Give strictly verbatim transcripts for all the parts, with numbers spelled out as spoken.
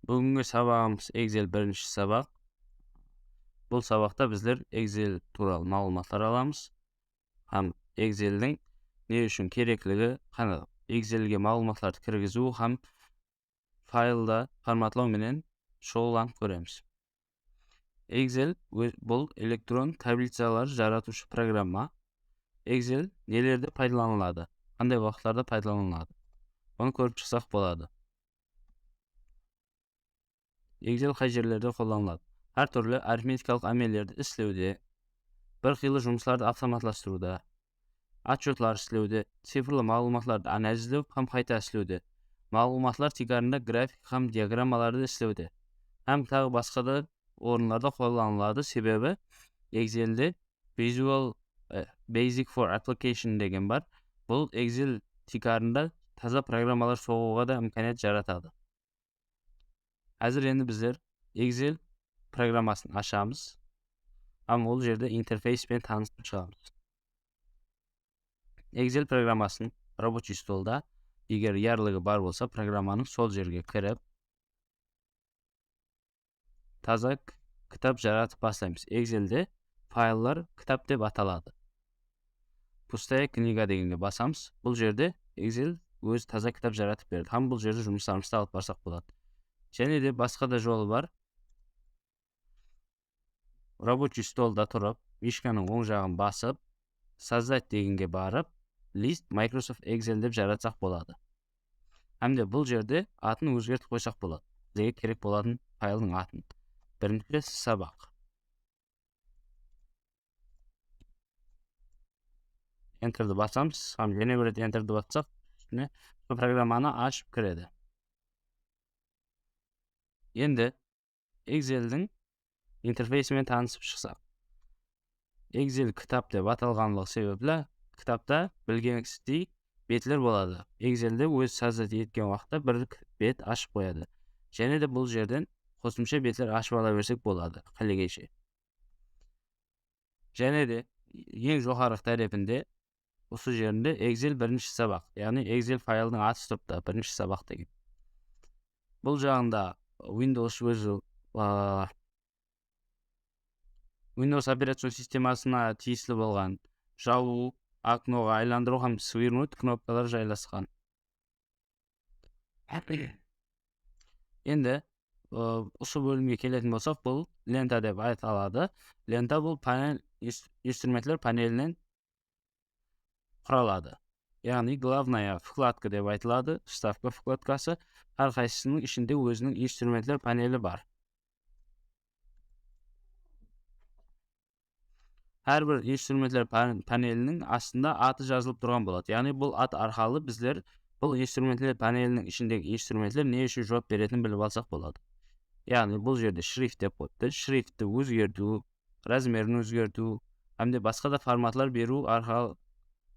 Búgingi sabaǵımız Excel birinshi sabaq. Bul sabaqta bizler Excel tuwralı maǵlıwmatlar alamız hám Exceldiń ne ushın kerekligi, qana-, Excelge maǵlıwmatlardı kirgiziw hám faylda formatlaw menen shuǵıllanıp kóremiz. Excel ó-, bul elektron tablicalar jaratıwshı programma. Excel nelerde paydalanıladı? Qanday waqıtlarda paydalanıladı? Bunı kórip shıqsaq boladı. Excel qay jerlerde qollanıladı? Hár túrli arifmetikalıq ámellerdi islewde, bir qıylı jumıslardı avtomatlastırıwda, otchyotlar islewde, cifrlı maǵlıwmatlardı analizlew hám qayta islewde, maǵlıwmatlar tiykarında grafik hám diagrammalardı islewde hám taǵı basqa da orınlarda qollanıladı, sebebi Excelde Visual, e, Basic for Application degen bar. Bul Excel tiykarında taza programmalar soǵıwǵa da imkaniyat jaratadı. Házir endi bizler Excel programmasın ashamız hám ol jerde interfeys penen tanısıp shıǵamız. Excel programmasın rabochiy stolda, eger yarlıǵı bar bolsa, programmanıń sol jerge kirip, taza k-, kitap jaratıp baslaymız. Excelde fayllar kitap dep ataladı. Pustaya kniga degenge basamız. Bul jerde Excel ózi taza kitap jaratıp berdi. Hám bul jerde jumıslarımızdı alıp barsaq boladı. Jáne de basqa da jolı bar. Rabochiy stolda turıp, mishkanıń oń jaǵın basıp, Sozdать degenge barıp, list Microsoft Excel dep jaratsaq boladı. Hám de bul jerde atın ózgertip qoysaq boladı. Bizge kerek bolatın fayldıń atın. Birinshi sabaq. Enterdi basamız hám jáne bir ret Enterdi bassaq, mine, usı programmanı ashıp kiredi. Endi Exceldiń interfeysi menen tanısıp shıqsaq. Excel kitap dep atalǵanlıǵı sebepli kitapta bilgenińizdey betler boladı. Excelde ózi sozdать etken waqıtta bir k-, bet ashıp qoyadı. Jáne de bul jerden qosımsha betler ashıp ala bersek boladı, qálegenshe. Jáne de eń joqarı tárepinde usı jerinde Excel birinshi sabaq, yaǵnıy Excel fayldıń atı turıptı, birinshi sabaq degen. Bul jaǵında Windows ózi, a, Windows operacion sistemasına tiyisli bolǵan jabıw, oknoǵa aylandırıw hám svirnut knopkalar jaylasqan. Endi, ı, usı bólimge keletin bolsaq, bul lenta dep ataladı. Lenta bul panel, ins-, instrumentler panelinen quraladı. Yaǵnıy, glavnaya vkladka dep aytıladı, vstavka vkladkası. Hár qaysısınıń ishinde óziniń instrumentler paneli bar. Hár bir instrumentler pan-, paneliniń astında atı jazılıp turǵan boladı. Yaǵnıy, bul at arqalı bizler bul instrumentler paneliniń ishindegi instrumentler ne ushın juwap beretin bilip alsaq boladı. Yaǵnıy, bul jerde shrift dep qoyıptı. Shriftti ózgertiw, razmerin ózgertiw hám de basqa da formatlar beriw arqalı,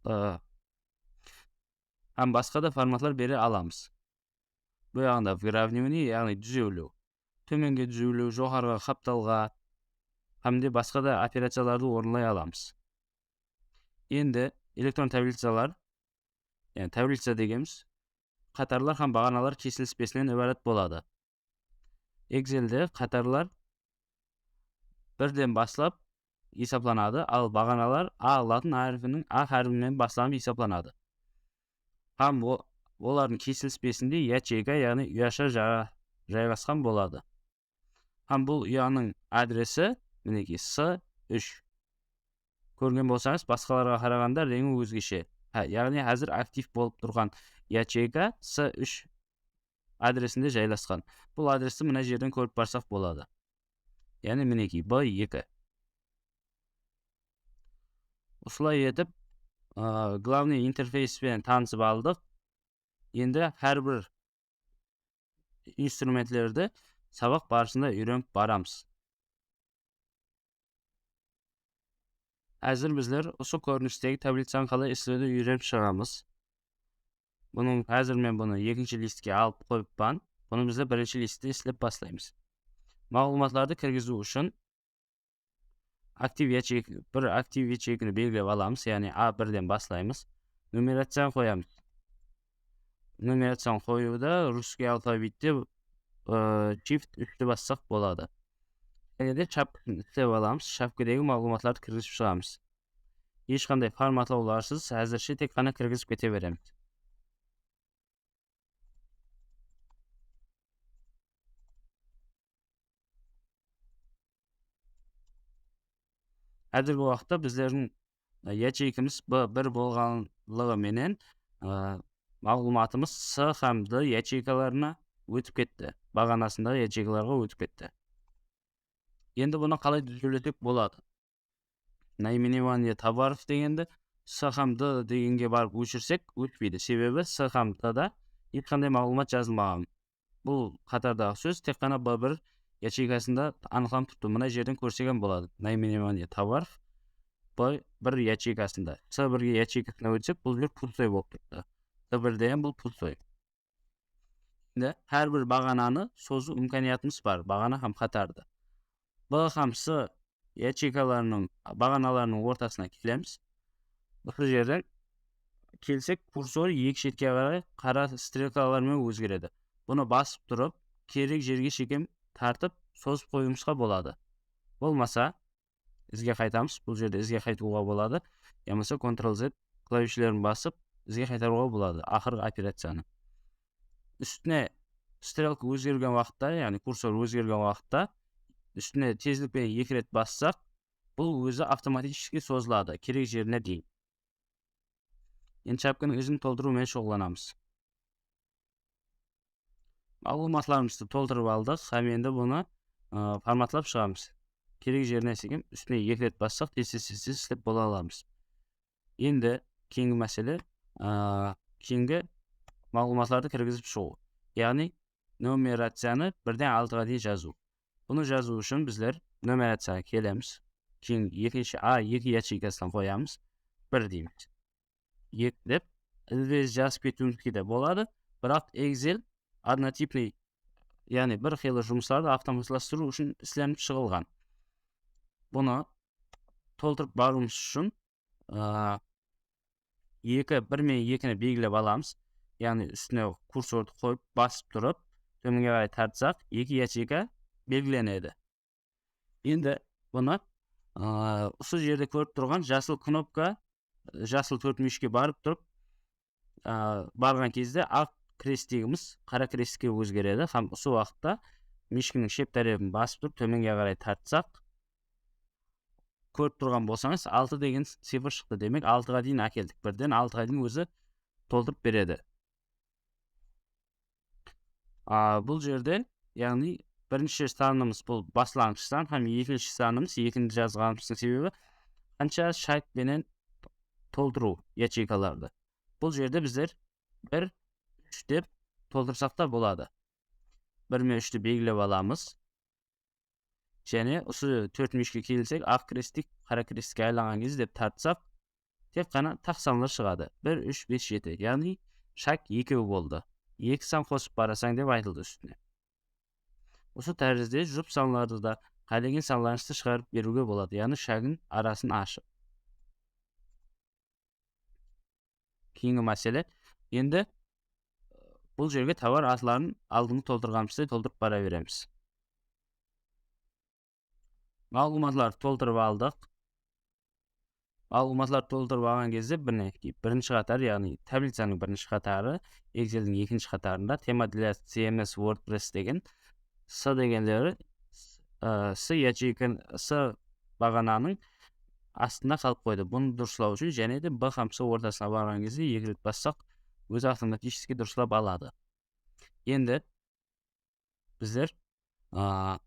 ı, hám basqa da formatlar bere alamız. Bu jaǵında выравнивание, yaǵnıy dúzewlew, tómenge dúzewlew, joqarıǵa qaptalǵa hám de basqa da operaciyalardı orınlay alamız. Endi elektron tablicalar, yaǵnıy tablica degenimiz qatarlar hám baǵanalar kesilispesinen ibarat boladı. Excelde qatarlar birden baslap esaplanadı, al baǵanalar A latın háripiniń A háripinen baslanıp esaplanadı. Hám o-, olardıń kesilispesinde yacheyka, yaǵnıy uyasha ja-, jaylasqan boladı. Hám bul uyanıń adresi, minekey, S úsh. Kórgen bolsańız, basqalarǵa qaraǵanda reńi ózgeshe. Há, yaǵnıy házir aktiv bolıp turǵan yacheyka S úsh adresinde jaylasqan. Bul adresti mına jerden kórip barsaq boladı. Yaǵnıy, minekey, B eki. Usılay etip, ı, glavnıy interfeys penen tanısıp aldıq. Endi hár bir instrumentlerdi sabaq barısında úyrenip baramız. Házir bizler usı kórinistegi tablicanı qalay islewdi úyrenip shıǵamız. Bunıń, házir men bunı ekinshi listke alıp qoyıppan. Bunı bizler birinshi listte islep baslaymız. Maǵlıwmatlardı kirgiziw ushın aktiv yacheyka, bir aktiv yacheykini belgilep alamız, yaǵnıy A birden baslaymız. Numeraciyanı qoyamız. Numeraciyanı qoyıwda russkiy alfavitte ı, shift úshti bassaq boladı. Jáne de shapkasın islep alamız, shapkadegi maǵlıwmatlardı kirgizip shıǵamız. Hesh qanday formatlawlarsız, házirshe tek ǵana kirgizip kete beremiz. Házirgi waqıtta bizlerdiń, e, yacheykamiz B bir bolǵanlıǵı menen, e, maǵlıwmatımız C hám D yacheykalarına ótip ketti. Baǵanasındaǵı yacheykalarǵa ótip ketti. Endi bunı qalay dúzewlesek boladı? Наименование товаров degendi C hám D degenge barıp óshirsek, ótpeydi. Sebebi C hám D da hesh qanday maǵlıwmat jazılmaǵan. Bul qatardaǵı sóz tek ǵana B bir yacheykasında anıqlanıp turıptı. Mına jerden kórsek hám boladı. Наименование товаров B bir yacheykasında. C bir yacheykasına ótsek, bul jer pustoy bolıp turıptı. C bir degen bul pustoy. Endi hár bir baǵananı sozıw imkaniyatımız bar, baǵana hám qatardı. B hám C yacheykalarınıń baǵanalarınıń ortasına kelemiz. Usı jerden kelsek, kursor eki shetke qaray qara strelkalar menen ózgeredi. Bunı basıp turıp, kerek jerge shekem tartıp, sozıp qoyıwımızǵa boladı. Bolmasa, izge qaytamız. Bul jerde izge qaytıwǵa boladı. Yamasa Ctrl Z klavishlerin basıp, izge qaytarıwǵa boladı aqırǵı operaciyanı. Ústine strelka ózgergen waqıtta, yaǵnıy kursor ózgergen waqıtta ústine tezlik penen eki ret bassaq, bul ózi avtomaticheski sozıladı, kerek jerine deyin. Endi shapkanıń izin toltırıw menen shuǵıllanamız. Maǵlıwmatlarımızdı toltırıp aldıq hám endi bunı, ı, formatlap shıǵamız. Kerek jerine shekem ústine eki ret bassaq, tez-tez tez-tez islep bola alamız. Endi keyingi másele, ı, keyingi maǵlıwmatlardı kirgizip shıǵıw. Yaǵnıy numeraciyanı birden altıǵa deyin jazıw. Bunı jazıw ushın bizler numeraciyaǵa kelemiz. Keyin ekinshi A eki yacheykasına qoyamız. Bir deymiz. Eki dep izbe-iz jazıp ketiwimizge de boladı. Biraq Excel однотипный, yaǵnıy bir qıylı jumıslardı avtomatlastırıw ushın islenip shıǵılǵan. Bunı toltırıp barıwımız ushın, aa, eki, bir menen ekini belgilep alamız. Yaǵnıy ústine kursordı qoyıp, basıp turıp, tómenge qaray tartsaq, eki yacheyka belgilenedi. Endi bunı, aa, usı jerde kórip turǵan jasıl knopka, jasıl tórtmúyeshke barıp turıp, aa, barǵan kezde aq krestigimiz qara krestikke ózgeredi hám usı waqıtta mishkiniń shep tárepin basıp turıp, tómenge qaray tartsaq, kórip turǵan bolsańız, altı degen cifr shıqtı. Demek, altıǵa deyin ákeldik. Birden altıǵa deyin ózi toltırıp beredi. A, bul jerde, yaǵnıy, birinshi sanımız bul baslanǵısh san hám ekinshi sanımız, ekindi jazǵanımızdıń sebebi qansha shag penen toltırıw yacheykalardı. Bul jerde bizler bir, úsh dep toltırsaq ta boladı. Bir menen úshti belgilep alamız. Jáne usı tórtmúyeshke kelsek, aq krestik qara krestikke aylanǵan gezde dep tartsaq, tek ǵana taq sanlar shıǵadı. Bir, úsh, bes, jeti. Yaǵnıy shag ekew boldı. Eki san qosıp barasań dep aytıldı ústine. Usı tárizde jup sanlardı da qálegen sanlarıńızdı shıǵarıp beriwge boladı, yaǵnıy shagın arasın ashıp. Keyingi másele. Endi bul jerge tovar atların aldınǵı toltırǵanımızday toltırıp bara beremiz. Maǵlıwmatlardı toltırıp aldıq. Maǵlıwmatlardı toltırıp alǵan gezde, mine, birinshi qatar, yaǵnıy tablicanıń birinshi qatarı, Exceldiń ekinshi qatarında tema для C M S WordPress degen C degenleri, ı, C yacheyka, C baǵananıń astında qalıp qoydı. Bunı durıslaw ushın jáne de B hám C ortasına barǵan gezde eki ret bassaq, ózi avtomaticheski durıslap aladı. Endi bizler, a,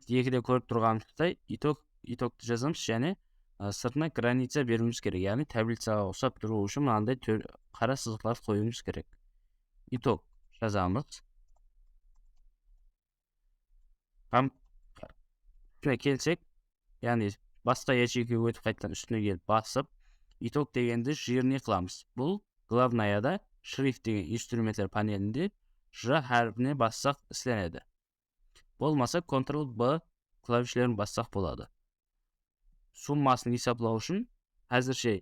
ekide kórip turǵanımızday itog, itogtı jazamız, jáne, a, sırtına granica beriwimiz kerek. Yaǵnıy tablicaǵa uqsap turıwı ushın mınanday tör-, qara sızıqlar qoyıwımız kerek. Itog jazamız. Hám ústine kelsek, yaǵnıy basqa yacheykaǵa ótip, qaytadan ústine kelip basıp, itog degendi jırnıy qılamız. Bul glavnayada shrift degen instrumentler panelinde J háripine bassaq islenedi. Bolmasa Ctrl B klavishlerin bassaq boladı. Summasın esaplaw ushın házirshe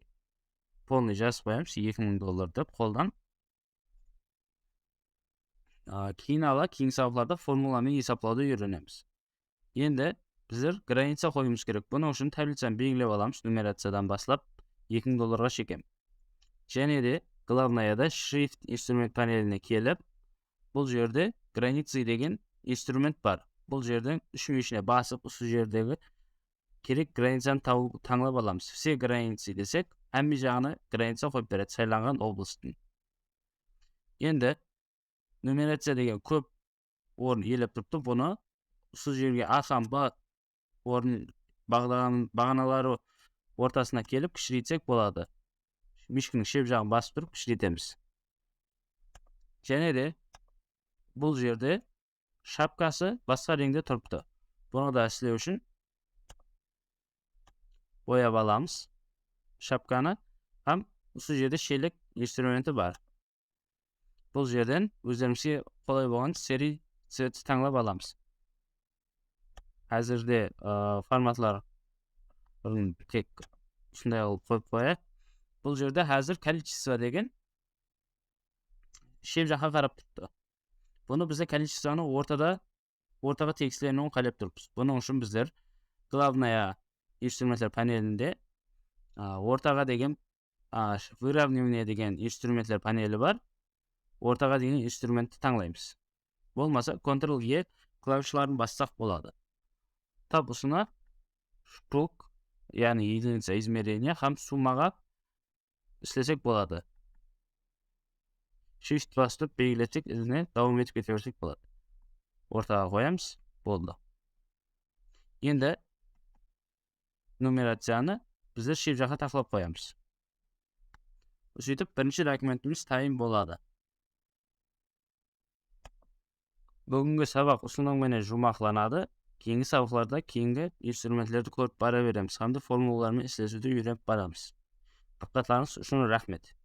polnıy jazıp qoyamız, eki mıń dollar dep qoldan. a, keyin ala, keyingi sabaqlarda formula menen esaplawdı úyrenemiz. Endi bizler granica qoyıwımız kerek. Bunıń ushın tablicanı belgilep alamız, numeraciyadan baslap eki mıń dollarǵa shekem. Jáne de glavnayada Shift instrument paneline kelip, bul jerde graniцы degen instrument bar. Bul jerden úsh múyeshine basıp, usı jerdegi kerek granicanı taw-, tańlap alamız. Все границы desek, hámme jaǵına granica qoyıp beredi saylanǵan oblasttıń. Endi numeraciya degen kóp orın iyelep turıptı. Bunı usı jerge A hám B orın baǵdan-, baǵanaları ortasına kelip kishireytsek boladı. Mishkiniń shep jaǵın basıp turıp kishireytemiz. Jáne de bul jerde shapkası basqa reńde turıptı. Bunı da islew ushın boyap alamız shapkanı hám usı jerde shelek instrumenti bar. Bul jerden ózlerimizge qolay bolǵan серый цветти tańlap alamız. Házirde, ı, formatların tek usınday qılıp qoyıp qoyayıq. Bul jerde házir количество degen shep jaqqa qarap turıptı. Bunı bizler количествоnı ortada, ortaǵa tegislerinen qálep turıppız. Bunıń ushın bizler Главная instrumentler panelinde, a, ortaǵa degen, a, выравнивание degen instrumentler paneli bar. Ortaǵa degen instrumentti tańlaymız. Bolmasa Ctrl E klavishların bassaq boladı. Tap usına штрих, yaǵnıy единица измерения hám summaǵa islesek boladı. Shift basıp turıp belgilesek, izine dawam etip kete bersek boladı. Ortaǵa qoyamız, boldı. Endi numeraciyanı bizler shep jaqqa taqlap qoyamız. Sóytip birinshi dokumentimiz tayın boladı. Búgingi sabaq usınıń menen juwmaqlanadı. Keyingi sabaqlarda keyingi instrumentlerdi kórip bara beremiz hamda formulalar menen islesiwdi úyrenip baramız. Dıqqatlarıńız ushın raxmet.